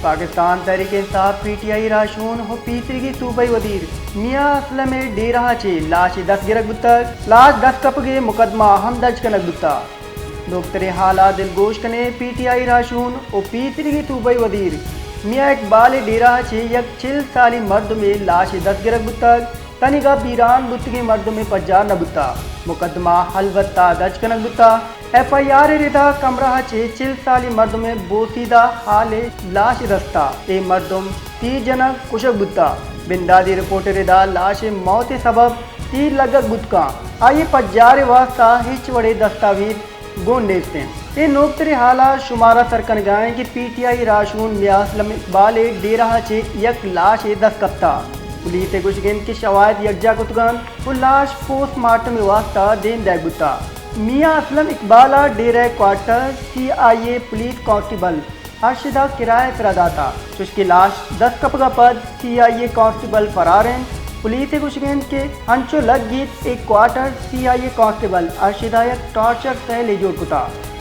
پاکستان تحریک Insaf, P T I, راہشون و پیسریگیں صوبائی وزیر میاں اسلم ءِ ڈیرہ ءَ چہ لاشے دست گرگ بوتگ۔ لاش دست کپگ ءِ مقدمہ ہم درج کنگ بوتگ۔ نوکتریں حالات دلگوش کنیں، پی ٹی آئی، راہشون و پیسریگیں صوبائی وزیر میاں اقبال ءِ ڈیرہ ءَ چہ یک چل سالی مردمے لاشے دست گرگ بوتگ۔ تنیگا بیران بوتگیں مردمے پجار نہ بوتگ۔ مقدمہ البتہ درج کنگ بوتگ۔ ایف آئی آر ءِ ردا کمرہ ءَ چہ چل سالی مردمے بوسیدہ حال ءَ لاش رستہ۔ اے مردم تیر جنگ کشگ بوتگ۔ بنداتی رپورٹ ءِ ردا لاش ءِ موت ءِ سبب تیر لگگ بوت کنت۔ آئی ءِ پجار ءِ واستہ ہچ وڑیں دستاویز گون نیست انت۔ اے نوکتریں حالات شمارا سر کنگا انت کہ پی ٹی آئی، راہشون میاں اسلم اقبال ءِ ڈیرہ ءَ چہ یک لاشے دست کپتگ۔ پولیس ءِ گوشگ انت کہ شواہد یکجا کتگ انت و لاش پوسٹ مارٹم ءِ واستہ دیم دئیگ بوتگ۔ میاں اسلم اقبال ءَ ڈیرہ ءِ کوارٹر سی آئی اے پولیس کانسٹیبل ارشد ءَ کرایہ ءِ سرا داتگ، چوشکہ لاش دست کپگ ءَ پد سی آئی اے کانسٹیبل فرار انت۔ پولیس ءِ گوشگ انت کہ انچو لگیت اے کوارٹر سی آئی اے کانسٹیبل ارشد ءَ یک ٹارچر سیلے جوڑ کتگ۔